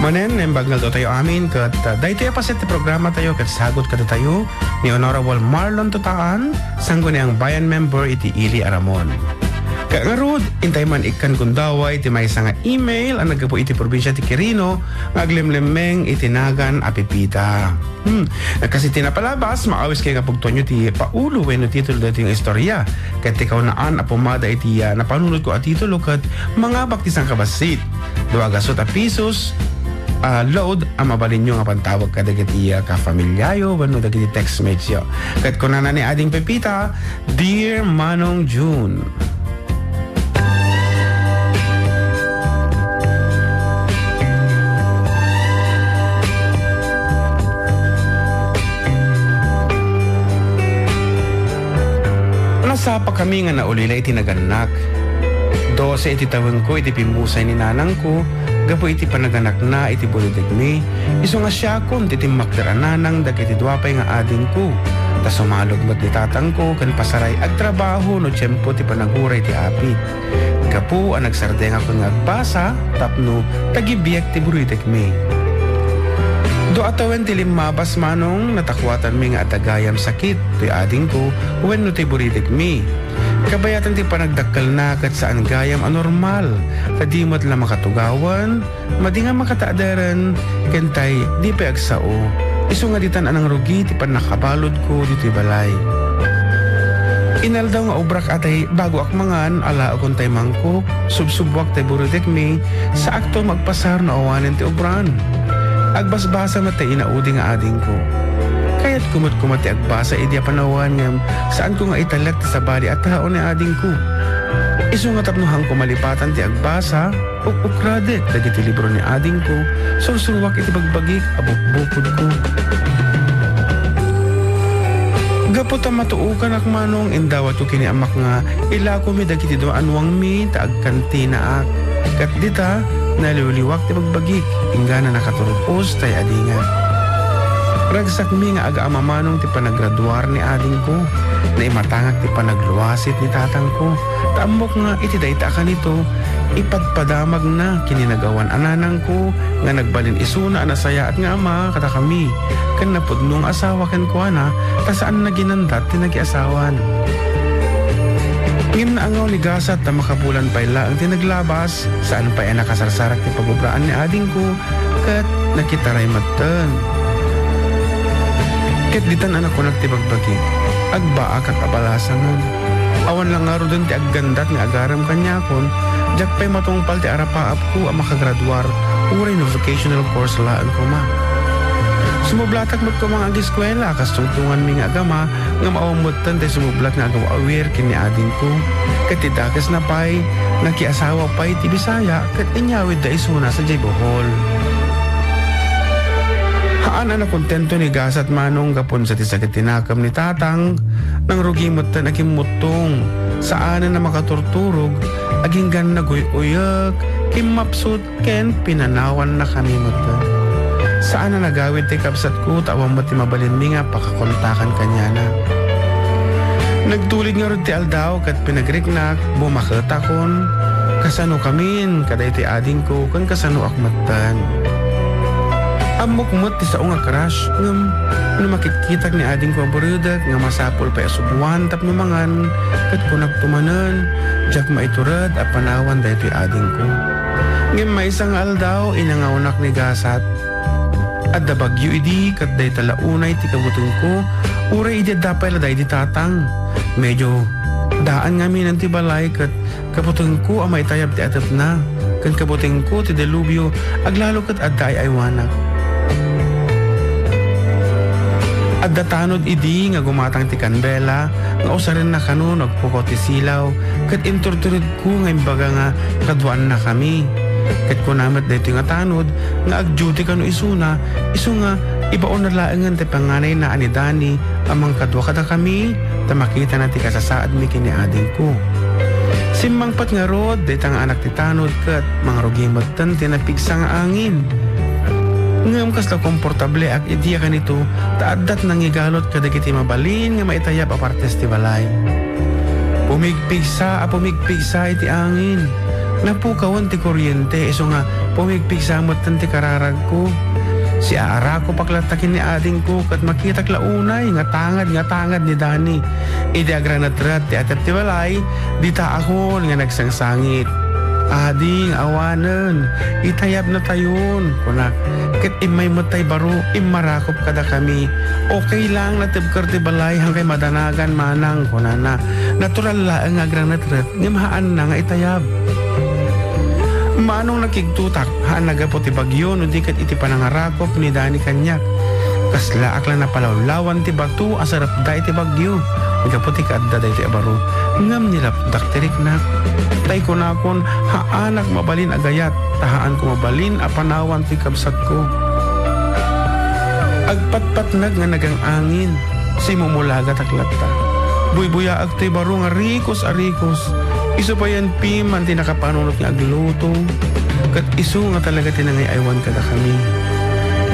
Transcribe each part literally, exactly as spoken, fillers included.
Manen, naimbag nga aldaw tayo amin, ket, ah, daytoy a paset ti programa tayo, ket sagut kadatayo ni Honorable Marlon Tutaan, Sangguniang Bayan member iti Ili a Ramon. Ket ngarud, intay man ikkan gundaway ti maysa nga email a naggapu iti probinsia ti Quirino nga aglemlemmeng iti nagan a Pepita. Hmm, kas iti napalabas, maawis kay nga pugtoenyo ti paulo wenno titulo daytoy nga istorya. Ket ti kaunaan a pumada iti, ah, napanunotko a titulo ket mangabak ti sangkabassit. Dua gasut a pisos, ah, load a mabalinyo nga pantawag kadagiti, ah, kafamiliayo wenno dagiti textmatesyo. Ket kunana ni Ading Pepita, "Dear Manong June." Nasapakami nga naulila iti nagannak. Dose iti tawenko iti pimmusay ni nanangko gapu iti panaganakna iti buridekmi, isu nga siakon ti timmakder a nanang dagiti dua pay nga adingko, ta sumalog met ni tatangko ken pasaray agtrabaho no tiempo ti panaguray ti apit. Gapu a nagsardengakon nga agbasa tapno tagibiek ti buridekmi. Dua a tawen ti limmabas, Manong, natakuatanmi nga adda gayam sakit toy adingko wenno ti buridekmi. Kabayatan ti panagdakkelna ket saan gayam a normal, ta di met la makatugawan, madi nga makataederen, ken tay di pay agsao. Isu nga ditan a nangrugi ti pannakabaludko ditoy balay. Inaldaw nga ubrak atay bagoak mangan, alaekon tay mangkok, subsubbuak tay buridekmi, saakto magpasar no awanen ti ubran. Agbasbasa met tay inaudi nga adingko. Kayatko met koma ti agbasa idi a panawen ngem saanko nga italek ti sabali a tao ni adingko. Isu nga tapno haanko malipatan ti agbasa, uk-ukradek dagiti libro ni adingko, sursuruak iti bagbagik a bukbukodko. Gapu ta matuokanak, Manong, indawatko ken ni amak nga ilakomi dagiti dua a nuangmi ta agkantinaak. Ket dita, naliwliwak ti bagbagik, inggana nakaturpos tay adingak. Ragsakmi nga agaama, Manong, ti panagraduar ni adingko. Naimatangak ti panagluasit ni tatangko. Ta ammok nga iti dayta a kanito, ipadpadamagna ken ni nagawan a nanangko nga nagbalin isuna a nasayaat nga ama kadakami, ken napudno nga asawa kenkuana, ta saanna ginandat ti nakiasawan. Ngem naangaw ni gasat ta makabulan pay laeng ti naglabas, saan pay a nakasarsarak ti pagubraan ni adingko, ket nakitaray metten. Ket ditan a nakunak ti bagbagik, agbaakak a balasangen. Awan la ngaruden ti aggandat nga agarem kaniakon, diak pay matungpal ti arapaapko a makagraduar uray no vocational course laeng koma. Sumublatak met koma nga agiskuela, kas tungtunganmi nga agama, ngem awan metten tay sumublat nga agaw-awir ken ni adingko. Ket ti dakesna pay, nakiasawa pay ti Bisaya ket inyawidda isuna sadiay Bohol. Haan a nakontento ni gasat, Manong, gapu sa ti sakit ti nakem ni tatang, nangrugi metten a kimmuttong, saanen a makaturturog, aginggan naguy-uyek, kimmapsut, ken pinanawannakami metten. Saan a nagawid ti kabsatko ta awan met ti mabalinmi nga pakakontakan kaniana. Nagtulid ngarud ti aldaw ket pinagriknak, bumaketakon, kasanokamin kadaytoy adingko ken kasanoak metten. Ammok met ti sao nga crush, ngem no makitkitak ni adingko a buredek nga masapul pay a suboan tapno mangan, ket kunakto manen, diak maitured a panawan daytoy adingko. Ngem maysa nga aldaw, inangawnak ni gasat. Adda bagyo idi, ket dayta la unay ti kabutengko, uray idi adda pay la daydi tatang. Medio daan ngamin ti balay, ket kabutengko a maitayab ti atepna, ken kabutengko ti delubyo, aglalo ket adda ay-aywanak. Adda tanod idi nga gumatang ti kandela, nga usarenna kano no agpukaw ti silaw, ket inturturedko nga imbaga nga kaduaannakami. Ket kuna met daytoy nga tanod nga agduty kano isuna, isu nga ibaonna laengen ti panganayna a ni Dani a mangkadua kadakami, ta makitana ti kasasaadmi ken ni adingko. Simmangpet ngarud, dayta nga anak ti tanod ket mangrugi metten ti napigsa nga angin. Ngem kasla komportableak idi a kanito, ta adda ti nangigalot kadagiti mabalin nga maitayab a partes ti balay. Pumigpigsa a pumigpigsa iti angin. Napukawen ti kuryente, isu nga pumigpigsa metten ti kararagko. Siaarakopak latta ken ni adingko, ket makitak la unay nga tangad nga tangad ni Dani. Idi agranetret ti atep ti balay, ditaakon nga nagsangsangit. "Ading, awanen, itayabnatayon," kunak. Ket immay met tay baro, immarakop kadakami. "Okay lang, natibker ti balay, hankay madanagan manang," kunana. Natural laeng nga agranetret, ngem haanna nga itayab. Manong nakigtotak, haanna gapu ti bagyo, no di ket iti panangarakop ni Dani kaniak. Kaslaak la napalawlawan ti bato a sarepda iti bagyo, gapu ti kaadda daytoy a baro. Ngem nilapdak ti riknak. Tay kunakon, haanak mabalin a gayat, ta haanko mabalin a panawan ti kabsatko. Agpatpatnag nga nagang-angin, simumulagatak latta. Buybuyaak toy baro nga rikos a rikos. Isu payen piman ti nakapanunot nga agluto. Ket isu nga talaga ti nangay-aywan kadakami.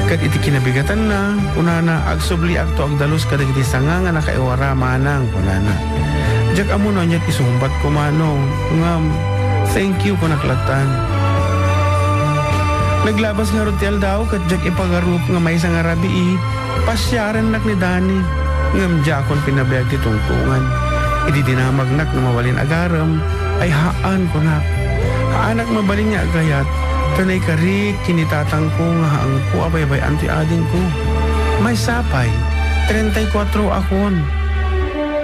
Ket iti kinabigatanna, kunana, "Agsubliakto agdalus kadagiti sanga nga nakaiwara manang," kunana. Diak ammo no aniat isungbatko manong, ngem, "Thank you," kunak lattan. Naglabas ngarud ti aldaw ket diak ipagarup nga maysa nga rabii, pasiarennak ni Dani, ngem diakon pinabiag ti tungtongan. Idi dinamagnak nga mabalin agarem, ay haan, kunak. Haanak mabalin nga agayat, ta naikarik ken ni tatangko nga haanko a baybay-an ti adingko. Maysa pay, treinta y cuatro akon.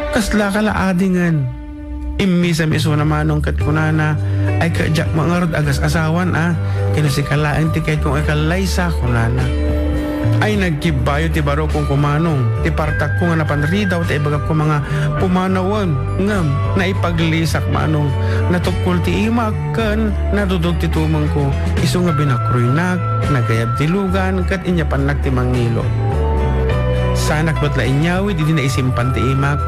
Kaslaka la adingen. Immisam isuna manong ket kunana, "Ay, ket diak ngarud agas-asawan a, ken no sika laeng ti kayatko nga ikallaysa," kunana. Ay, nagkibbayo ti barokon kumanong, ti partakko nga napanridaw ta ibagak koma nga pumanawen, ngem naipaglisak manong, natukkol ti imak ken nadudog ti tumengko, isu nga binakroynak, nagayab ti lugan, ket inyapannak ti mangngilo. Saanak met la inyawid idi naisimpan ti imak.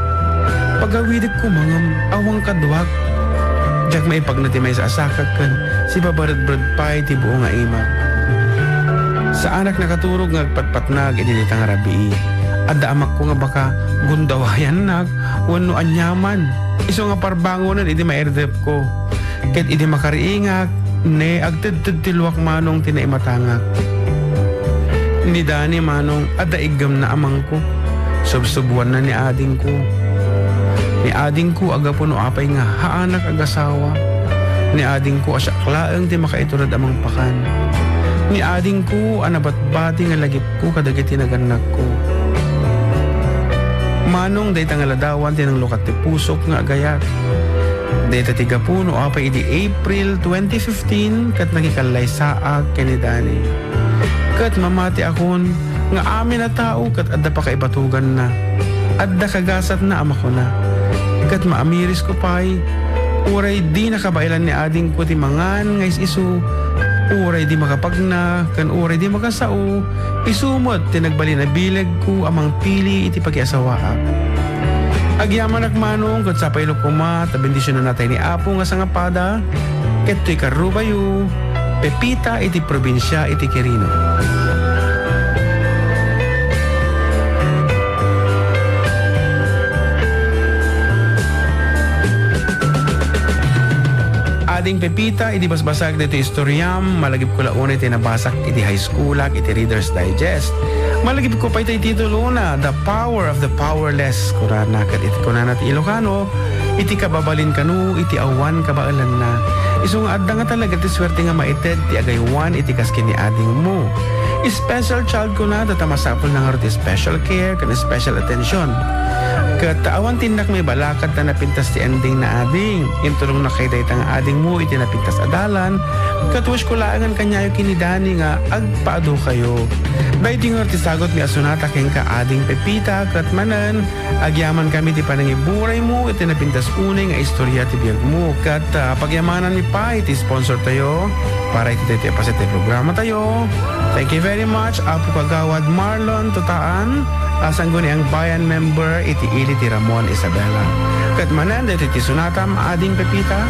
Pagawidek koma ngem awan kaduak. Diak maipagna ti maysa a sakak ken sibabaredbred pay ti buo nga imak. Saanak nakaturog nga agpatpatnag idi dayta nga rabii. Adda amakko nga baka gundawayannak wenno aniaman. Isu nga parbangonen idi mairdepko. Ket idi makariingak, ne, agtedted ti luak manong ti naimatangak. Ni Dani manong, adda iggemna a mangko. Subsubuanna ni adingko. Ni adingko a gapu no apay nga haanak agasawa. Ni adingko a siak laeng ti makaiturod a mangpakan. Ni adingko a nabatbati nga lagipko kadagiti nagannakko. Manong, dayta nga ladawan ti nanglukat ti pusok nga agayat. Dayta ti gapu no apay idi April twenty fifteen ket nakikallaysaak ken ni Dani. Ket mamatiakon nga amin a tao ket adda pakaibatuganna. Adda kagasatna a makuna. Ket maamirisko pay, uray di nakabaelan ni adingko ti mangan nga is-isu, uray di makapagna, ken uray di makasao, isu met ti nagbalin a bilegko a mangpili iti pakiasawaak. Agyamanak manong ket sapay la koma ta bendisionannatay ni Apo nga sangapada, ket toy karrubayo, Pepita iti probinsia iti Quirino. Ading Pepita, idi basbasaek daytoy istoriam, malagipko la unay ti nabasak idi high schoolak iti Reader's Digest. Malagipko pay tay titulona, The Power of the Powerless, kunana, ket iti kunana ti Ilocano, iti kababalin kano iti awan kabaelanna. Isu nga adda nga talaga ti suerte nga maited ti agaywan iti kas ken ni adingmo. Special child kunada ta masapulna ngarud ti special care ken special attention. Ket awan ti innak maibalakad ta napintas ti ending na ading. Intulongnak kay dayta nga adingmo iti napintas a dalan. Ket wishko laengen kaniayo ken ni Dani nga agpaadukayo. Daytoy ngarud ti sagutmi a sonata kenka, Ading Pepita, ket manen, agyamankami ti panangiburaymo iti napintas unay nga istoria ti biagmo, ket, ah, pagyamananmi pay ti sponsortayo para iti daytoy a paset ti programatayo. Thank you very much, Apo Kagawad Marlon Tutaan, a Sangguniang Bayan member iti ili ti Ramon Isabela. Ket manen daytoy ti sonatam, Ading Pepita.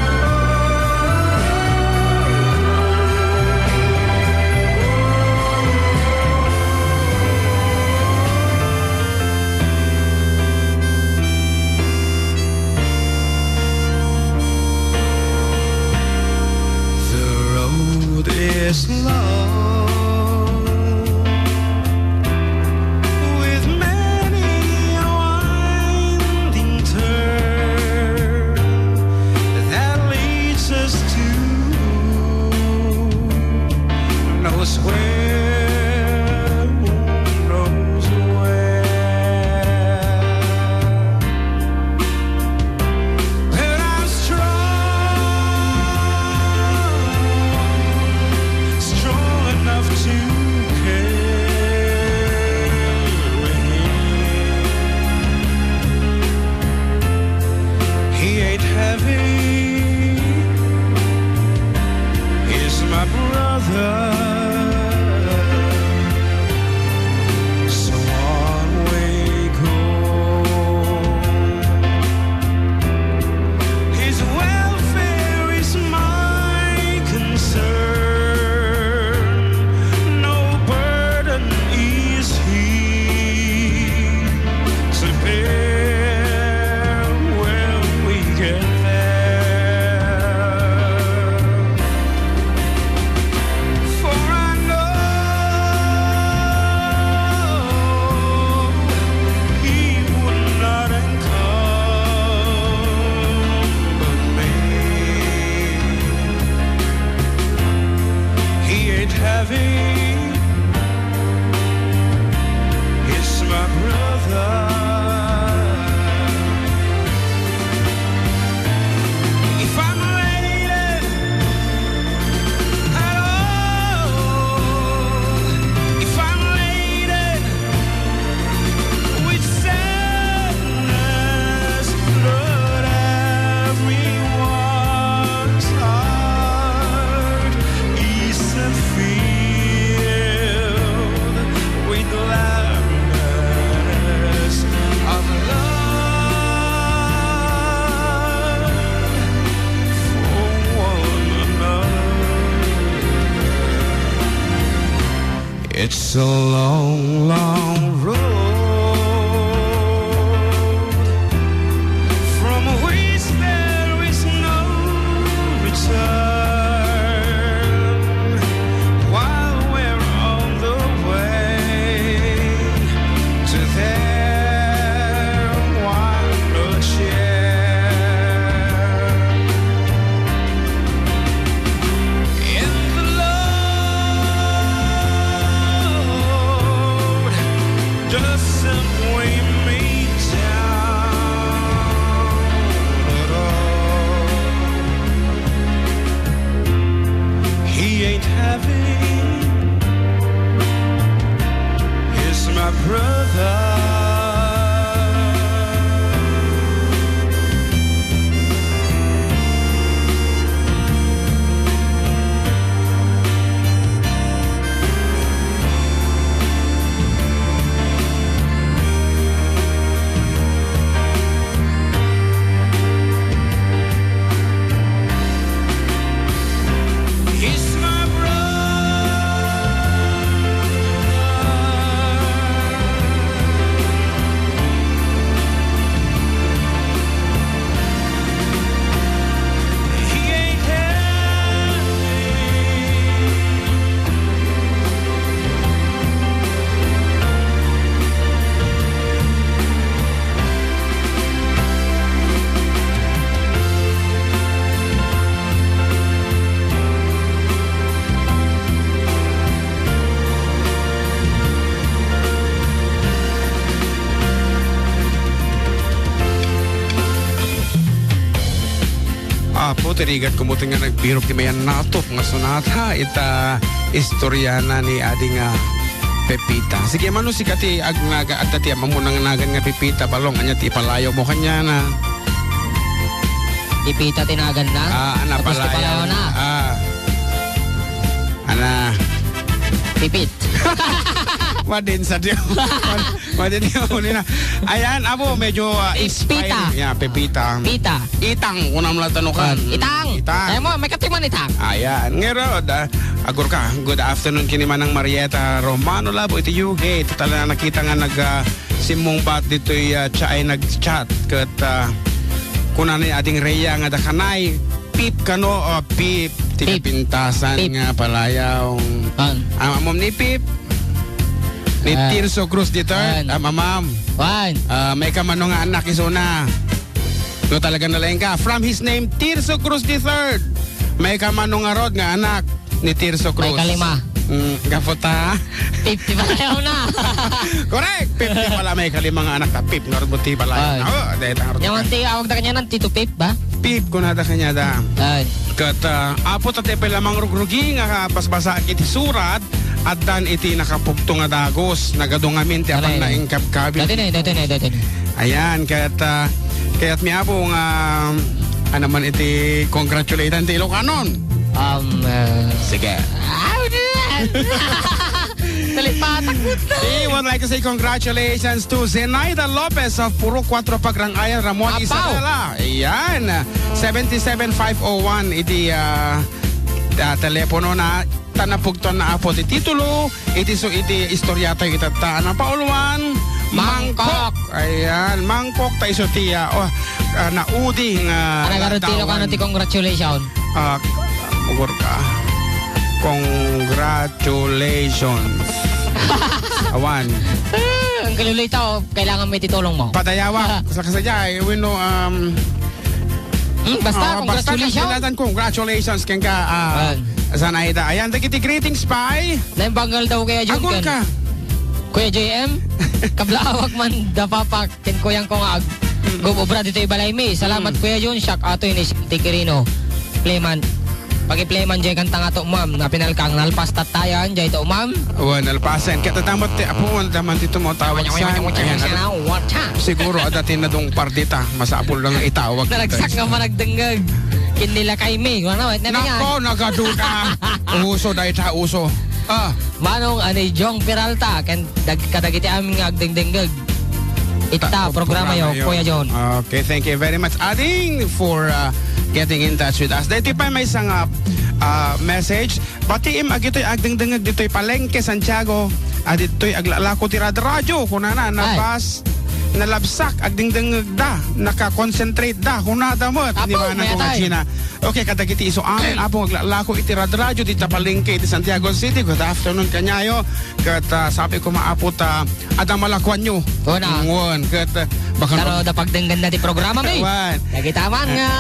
It's a long, long road from which there is no return. While we're on the way to their one share. And the Lord doesn't weigh me down at all. He ain't heavy. He's my brother. He's my brother. He ain't heavy. Apo, ti rigat kumutin nga nagbirok ti mayan natop nga sonata ita istoriana ni Adi nga Pepita. Sige, mano sika ti agnaga, adda ti ammo nangnagan nga Pepita, balong, ania ti ipalayaw mo kaniana? Pepita ti naganna? Ah, ana, Tapos ti palayaw. Palayawna? Ah. Ana. Pipit. Madin sa Dios. Madin yung huli na. Ayan, abo, medyo, ah, Pipita. Inspiring. Yeah, Pepita. Pita. Itang, kunam lang tanukan. Itang. Itang. Ay mo, may katiman itang. Ayan. Ngayon, ah, agur ka. Good afternoon, kini Manang Marieta Romano Labo, iti U K. Ito talaga nakita nga nag, ah, simmungbat ditoy, ah, siya ay nag-chat. Kat, ah, kunani ading Rhea nga dakanay, pip kano, ah, pip. Ti Pip. Kapintasan Pip. Nga palayaw. An. Am-, amom ni Pip. Ni Ah. Tirso Cruz the third. An. Am-, amam. Wan. Ah, may kamano nga anak isuna. No talaga nalaing ka. From his name, Tirso Cruz the third. May kamano nga rod nga anak ni Tirso Cruz. May kalima. Mm, gaputa. Fifty palayaw na. Correct. Fifty pala may kalima nga anak ta. Pip, nga rod mo ti palayaw. Ay. Oh, dahil ang rod Nyaman ka. Ti, awag da kanya ng Tito Pip ba? Pip, kunada kanya da. Ay. Kat, ah, apo ta ti pala mangrugrugi nga basbasa iti surat, addan iti nakapugto nga dagos, nagadu ngamin ti Aray, apan na aray. Ingkabkabi. Dati na, dati na, dati na. Ayan, kaya't, ah, kaya't mi apo nga, ano man iti congratulate ti Ilokanon. Um, uh, Sige. Nalipatak mo to. We would like to say congratulations to Zenaida Lopez of Purok Cuatro Pagrangayan, Ramon Apaw. Isabela. Ayan. Seventy-seven five oh one iti, ah, ah, telepono na. Ta napugtuan na apo ti titulo, iti so iti istorya tayo itatta. Ano pa, Ulwan? Mangkok. Mangkok. Ayan, mangkok ta iso ti, ah, oh, ah, naudi nga Ano, Garod Tilo, kano ti congratulations? Ah, ugur ka. Congratulations. Awan. Ah, ang kalulita, oh, kailangan may titulong mo. Padayawa. Sa kasadya, eh, we know, um, Hmm, basta, Ah, basta congratulations. Kagulatan, congratulations, kenka, ah, Ayan. Sanaida. Ayan, dagiti greetings, pay. Naimbanggal daw kaya Jun Agul ken ka. Kuya J M, kablaawak man da papak, ken kuyang ko nga ag-, Mm. gub-obra dito ibalay mi. Salamat, Mm. Kuya Jun, siak ato ini si Ate Quirino. Playman. Pag-i-playman, jay kanta nga to, ma'am. Nga pinalkang, nalpas tattayan, jay to, ma'am. Awan, nalpasen. Kaya tatamot ti apo, ang daman dito mo tawag Wanya, wanya, sa, wanya, wanya, ayan, wanya, ano? What's up? Siguro, ada tinadong par dita. Masapul lang itawag. Naragsak nga managdengeg. Kinilakay mi. Ano, wait na Nako, yan. Nagaduda. Uso, dahil sa uso. Ah. Manong ani Jong Peralta, ken dag-, kadagiti amin nga agdengdengeg. Ita, Ta-, programa yo, programa yo. Kuya John. Okay, thank you very much, Ading, for, uh, getting in touch with us. Dahil pa may isang, uh, uh, message. Batiim agitoy agdengdengeg ditoy Palengke, Santiago. Aditoy aglalako ti rad-, radyo, kunana, Ay. nabas-, nalabsak, agdingdingngegda, naka-concentrate da, kunada met, Apo, ni Manang mayatay. Kong Gina. Okay, kadagiti isu amin, Apo, aglalako iti rad-, radyo, dita palengke, iti Santiago City. Good afternoon, kaniayo. Ket, ah, sabi ko, maapo ta, adda malakuanyo. Kuna. Ngem, ket, ah, baka Pero no- da pagdenggenna ti programa, mi. Wan. Dagita man nga,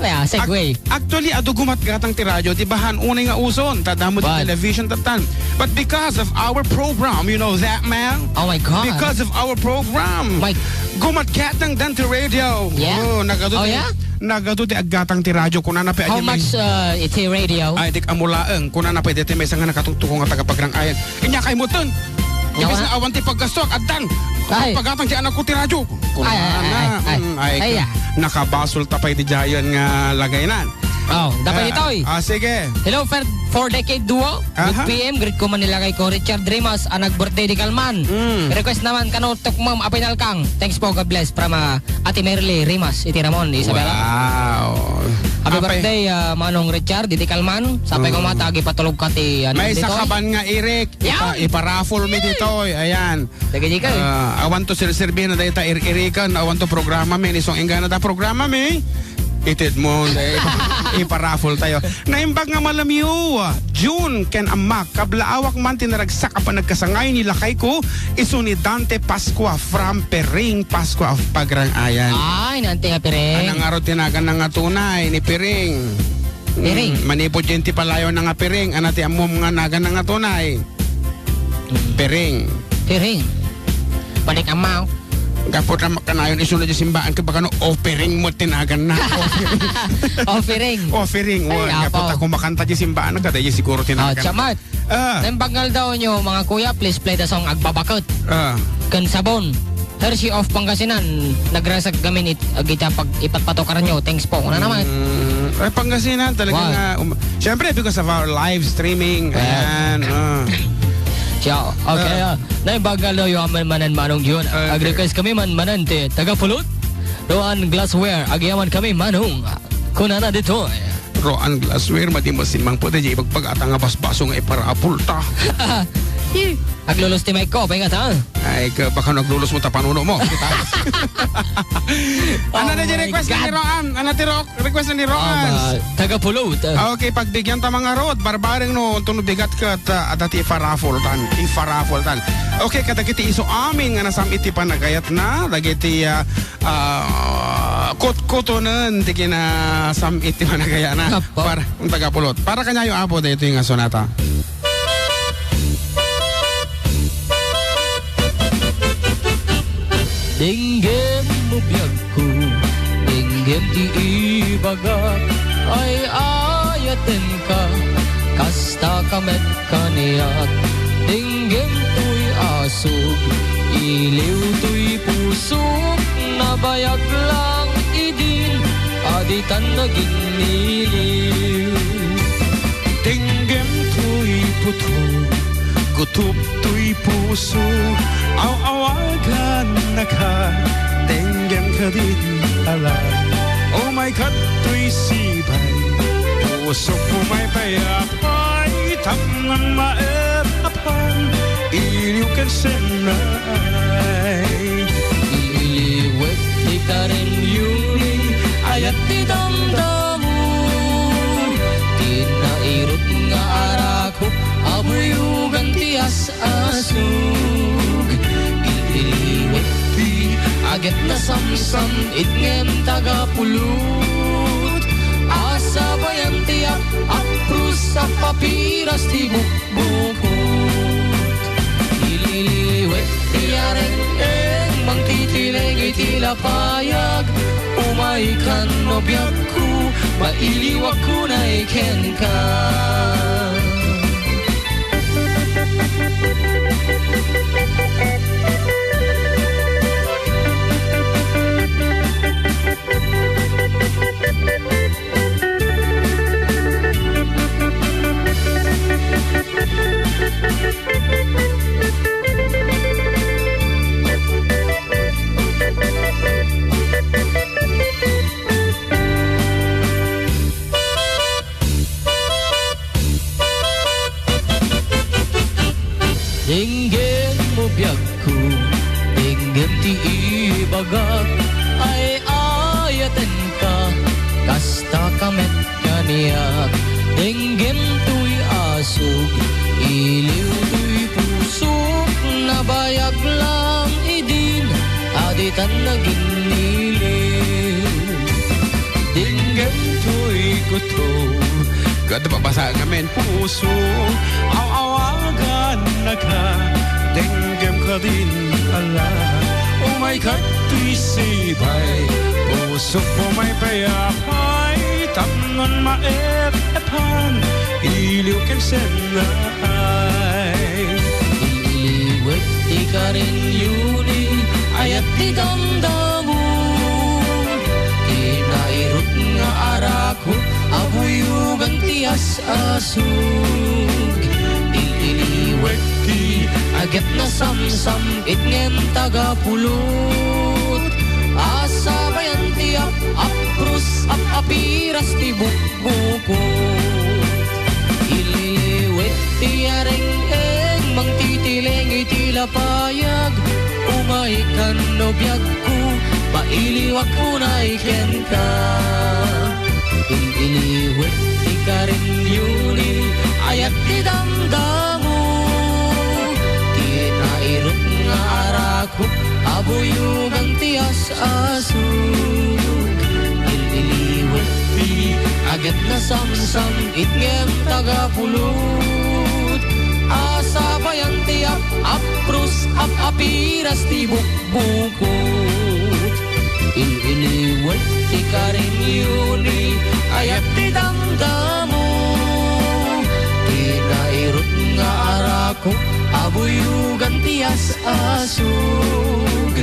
kaya, segue. Ac-, actually, adu gumatgatang ti radyo, di ba, han unay nga uson, ta damo ti Wan. television, tatan. But because of our program, you know that, man? Oh my God. Because of our program. My Gumatgatang dan ti radio. Yeah? Oh, nagadu Oh, ti, yeah? nagadu ti aggatang ti radyo. Kunana pay How adi may much, uh, iti radio? Ay, dik amulaeng. Kunana pay deti maysa nga nakatungtong nga taga-Pagrang-ayan. Inya kay muton. Ibis Yawa. nga awan ti paggastuak, addan. Ay. Paggatang ti anakko ti radyo. Ay, ay, ay, Kunana, ay, ay. mm, ay, Ay, ah. nakabasol ta pay di jayan nga lagaynan. Oh, dapat Ah, itoy. ah, sige. Hello, for, for Decade Duo. Good Aha. P M, greet ko man nila kay ko Richard Rimas, a nag-birthday di kalman. Mm. Request naman kano Tukmam a Pinalkang. Thanks po, God bless. From, ah, Ate Merly Rimas, iti Ramon, Isabela. Wow. Happy Apay. birthday, ah, Manong Richard, iti kalman. Sapay ko Mm. mata, agipatulog ka ti, ano, May ditoy. sakaban nga irik. Ipa-, Yan! iparaffle mi Yay! ditoy. Ayan. Dagiti ka, eh. Ah, awan to sirsirbina dayta ir-irikan, awan to programa mi, ni song inggana ta programa mi. Itid mo, dahil iparaffle tayo. Naimbag nga malamiw, June, ken Amak, kablaawak man ti naragsak a panagkasangay ni lakay ko, isu ni Dante Pascua from Piring, Pascua of Pagrang-ayan. Ay, Dante nga Piring. Anang aro tinagan na nga tunay ni Piring? Piring. Hmm, manipud dyan ti palayo na nga Piring, ana ti ammom nga nagan na nga tunay? Piring. Piring. Balik amaw. Gapu ta makanayon isu na di simbaan, kaya baka no offering mo tinagan na. Offering. Offering. Offering. Ay, Wa, gapu apo. ta kumakanta di simbaan, kada di siguro Oh, tinagan. Chamat. Ah. Naimbag nga aldaw nyo, mga kuya, please play the song Agbabaket. Ah. Ken Sabon. Hershey of Pangasinan, nagrasag gamin it-, agita pag ipatpatukaran nyo. Thanks po. Una naman. Mm, ay, Pangasinan talaga Wow. nga, um, syempre, because of our live streaming. Wow. Ayan, ah. Siya, okay, Ah. ah. Naimbag nga aldaw, yo, amin manen Manong Jun. Okay. Ag-request kami man manen ti taga Pulot. Roan Glassware, agyaman kami, Manong. Kunana dito, eh. Roan Glassware, madi mo simang po, di ipagpagata nga basbaso nga iparapol ta. Aglulos ti mic ko, apay nga ta? Ay, ka, baka naglulos mo ta panuno mo. Kita. Ano Oh na di my request na ni God. Roan? Ano ti ro-, request na ni Roan? Ah, taga Pulot. Ah, okay, pagbigyan ta mga road, barbareng no, tuno bigat ket, ah, adda ti iparapol tan, iparapol tan. Okay, kadagiti isu amin nga nasam iti panagayat na, dagiti, ah, ah, kutkutonen ti kinasam iti panagayat na. Apo. Para, ang taga Pulot. Para kanyayo, Apo, daytoy nga sonata. Denggem mo biagko, denggem ti ibagak, ay-ayatenka, kasta ka met kaniak. Denggem toy asuk, iliw toy pusok, nabayag lang idin, a ditan naginiliw. Denggem toy puto, gutup toy puso, aw-awagannaka, denggem kadin ala. Umay kadtoy sibay, pusok umay pay apay, tapno maep-apan, iliw ken sennay. Iliwek ti karenyoni, ayat ti damdamo, ti nairut nga arak Abuyogan ti as-asug, iti liwet ti aget nasamsam, it ngem taga Pulot. Asabayan ti ap-, aprus a papiras ti bukbukot. Ililiwet ti areng-eng, mangtitileng iti lapayag. Umaykan no biagko, mailiwak kunay kenka. Inggit Denggem ti ibagak, ay-ayatenka, kasta ka met kaniak. Denggem toy asuk, iliw toy pusok, nabayag lang idin, a ditan naginiliw. Denggem toy kuto, kada babasa ngamin puso, aw-awagannaka, denggem kadin ala. Umay kadtoy sibay, pusok umay pay apay, tapnon maep-epan, iliw ken sennaay. Iliwek ti karinyo ni ayat ti damdamo, ti nairut nga arak Abuyogan ti as-asug, il-iliwek ti aget nasamsam-it ngem tagapulot. Asabayan ti ap-, aprus, ap-apiras ti bukbukot. Il-iliwek ti areng-eng, mangtitileng iti lapayag. Umay kan no biagko, mailiwak unay kenka. Il-iliwek ti karinyo ni ayat ti damdamo, ti nairut nga arakop, abuyogan ti as-asug. Il-iliwek ti aget nasamsam-it ngem tagapulot. Asabayan ti ap-, aprus, ap-apiras ti bukbukot. Il-iliwek ti karinyo ni ayat ti damdamo. Ti nairut nga arakop, abuyogan ti as-asug.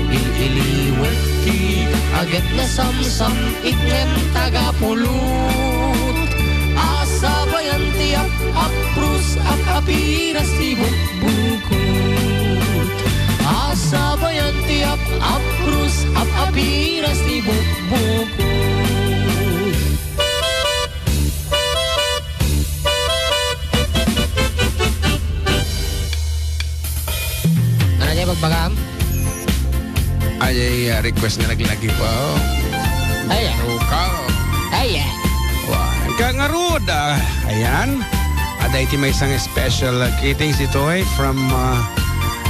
Il-iliwek ti aget nasamsam-it ngem tagapulot. Asabayan ti ap-, aprus, ap-apiras ti bukbukot. Asabayan ti ap-, aprus, ap-apiras ti bukbukot. Ano niya pagbagam? Ay, ay, ah, request nga naglagi pa. Ay, ah. Rukaw. Ay, ah. Wa-, ka-, ngarud, ah, ayan. Ada iti maysa nga special, ah, greetings ditoy from, ah,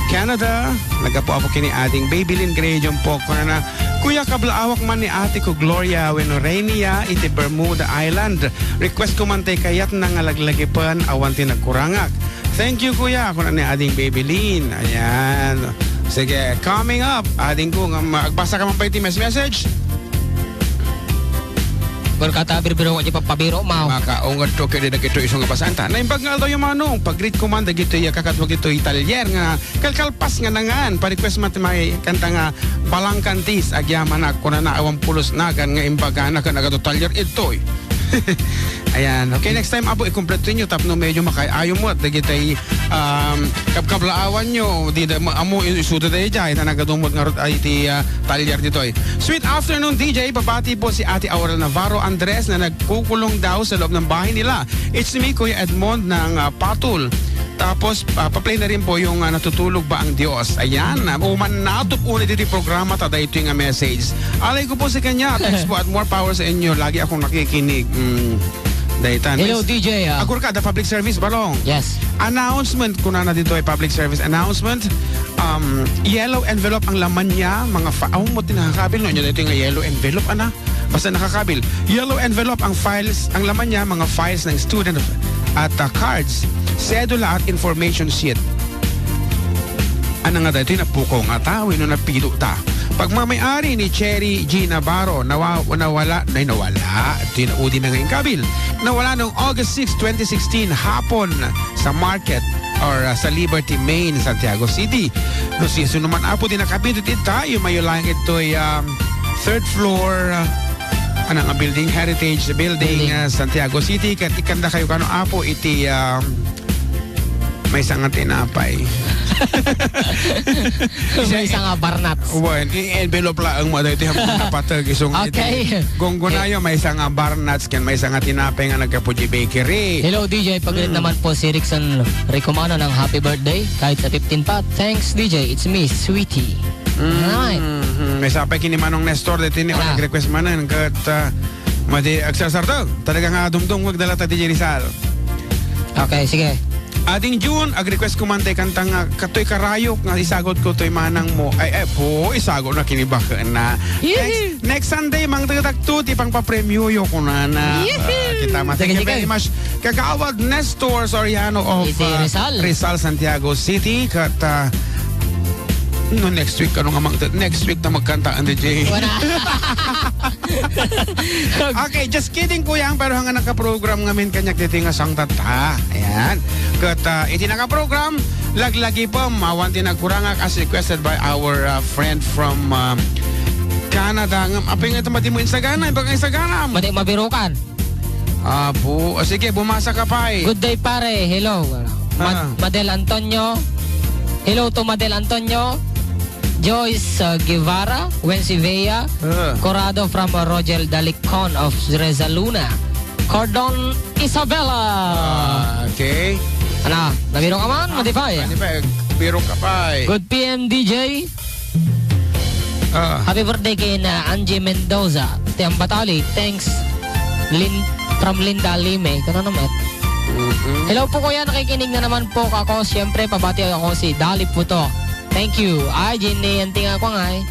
Canada. Naggapu-apo ken ni Ading Babylin Gray John Poc. Kunana, "Kuya, kablaawak man ni ate ko Gloria wenno Renia iti Bermuda Island. Request ko man tay kayatna nga laglagipen awan ti nagkurangak." Thank you, kuya, kuna ni Ading Babylin. Ayan. Sige, coming up, ading ko, nga ma-, agbasa ka man pay ti mes-, message? Gur ka ta, birbiro, wa di papabiro, maw. Makaungadto ket dagitoy isu nga basaanta. Naimbag nga aldawyo, Manong. Pag-greet ko man dagitoy, ah, kakadua ditoy talyer nga kalkalpas nga nangan. Pa-request man ti may kanta nga Balangkantis, agyamanak, kunana awan pulos nagan nga imbagana ken agado talyer ittoy. Ayan. Okay, next time, Apo, ikumpleto nyo tapno medyo makaay-ayo met dagitay, um, kabkablaawan nyo. Di da, ma-, amo, isuda da jay, ta nagadumot nga rut-, ay, ti, ah, talyer ditoy. Sweet afternoon, D J. Babati po si Ate Aurel Navarro Andres na nagkukulong daw sa loob ng bahay nila. It's me, Kuya Edmond ng, ah, Patul. Tapos, ah, pa-play na rin po yung, ah, Natutulog Ba ang Diyos? Ayan, ah, uman natup unay ditoy programa, ta daytoy nga message. Alay ko po sa kanya. Thanks po at more power sa inyo. Lagi akong nakikinig. Mm, daytan. Hello, D J, ah. Agur ka, the public service, Balong. Yes. Announcement, kunana ditoy public service announcement. Um, yellow envelope ang laman niya, mga fa-, oh, mo tinakakabil, no? Niya dito nga yellow envelope, ana? Basta nakakabil. Yellow envelope ang files, ang laman niya, mga files ng student at, ah, cards, sedula at information sheet. Ano nga daytoy, napukaw nga ta wenno napido ta? Pagmamay-ari ni Cherry G Navarro, nawa-, nawala, ay, nawala. Ito yung naudi na ngayong kabil. Nawala noong August six, twenty sixteen, hapon sa market or, ah, sa Liberty, Main, Santiago City. No, sino naman, Apo, di nakapindot ita, yung mayo lang ito'y, um, third floor, ah, ano nga building, Heritage Building, Building. Ah, Santiago City. Kat ikanda kayo kano, Apo, iti, um, may sanga tinapay. Maysa nga barnats. Wen, i-envelope laeng mo daytoy, happy nga napateg, isu nga Okay. iti gunggunayo, maysa nga barnats, ken maysa nga tinapay nga naggapu iti bakery. Hello, D J. Pag-greet Mm. naman po si Rickson Ricomano ng happy birthday, kahit sa fifteen pa. Thanks, D J. It's me, Sweetie. Mm, Right. mm, may sapay kini Manong Nestor, daytoy ni Ala. nag-request manen, ket, ah, madi agsarsarto. Talaga nga dumdum, wag dala ta D J Rizal. Okay, sige. Ading June, ag-request ko man tay kanta nga, katoy karayok nga isagot ko toy manang mo. Ay, eh, po, isagot na kinibakan na. Yee! Next, next Sunday, mangdagdagto, ti pangpapremyo yo, kunana. Yee! Ah, kita, ma. Thank you Sige, very sige. much. Kagawad Nestor Soriano of, Iti ah, Rizal. Rizal, Santiago City. Kat, ah, no, next week, ano nga mang, next week na magkantaan, D J. Wala. Okay, just kidding, Kuyang, pero hanggang nakaprogram ngamin kanyak diti nga sangtata. Ayan. Kat, ah, iti nakaprogram, laglagi pa, mawan ti nagkurangak as requested by our, ah, friend from, ah, Canada. Ngem, apay nga ito, madi mo insagana, iba nga insagana. Madi mabirukan. Apo. O, sige, bumasa ka, pay. Good day, pare. Hello. Mad-, Ah. Madel Antonio. Hello to Madel Antonio. Joyce, uh, Guevara, Wency Vea, Ah. Corrado from, uh, Roger Dalicon of Rezaluna. Cordon Isabela. Ah, okay. Ana, nabiro ka man? Modify. Ano ba? Biro ka pa eh. Good P M, D J. Ah. Happy birthday kay na Angie Mendoza, ti Ambatali. Thanks, Lin-, from Linda Lime. Ito na naman. Mm-mm. Hello po, kuya. Nakikinig na naman po ako. Siyempre, pabati ako si Dali Puto. Thank you. Ay, Jenny, anting ako nga eh.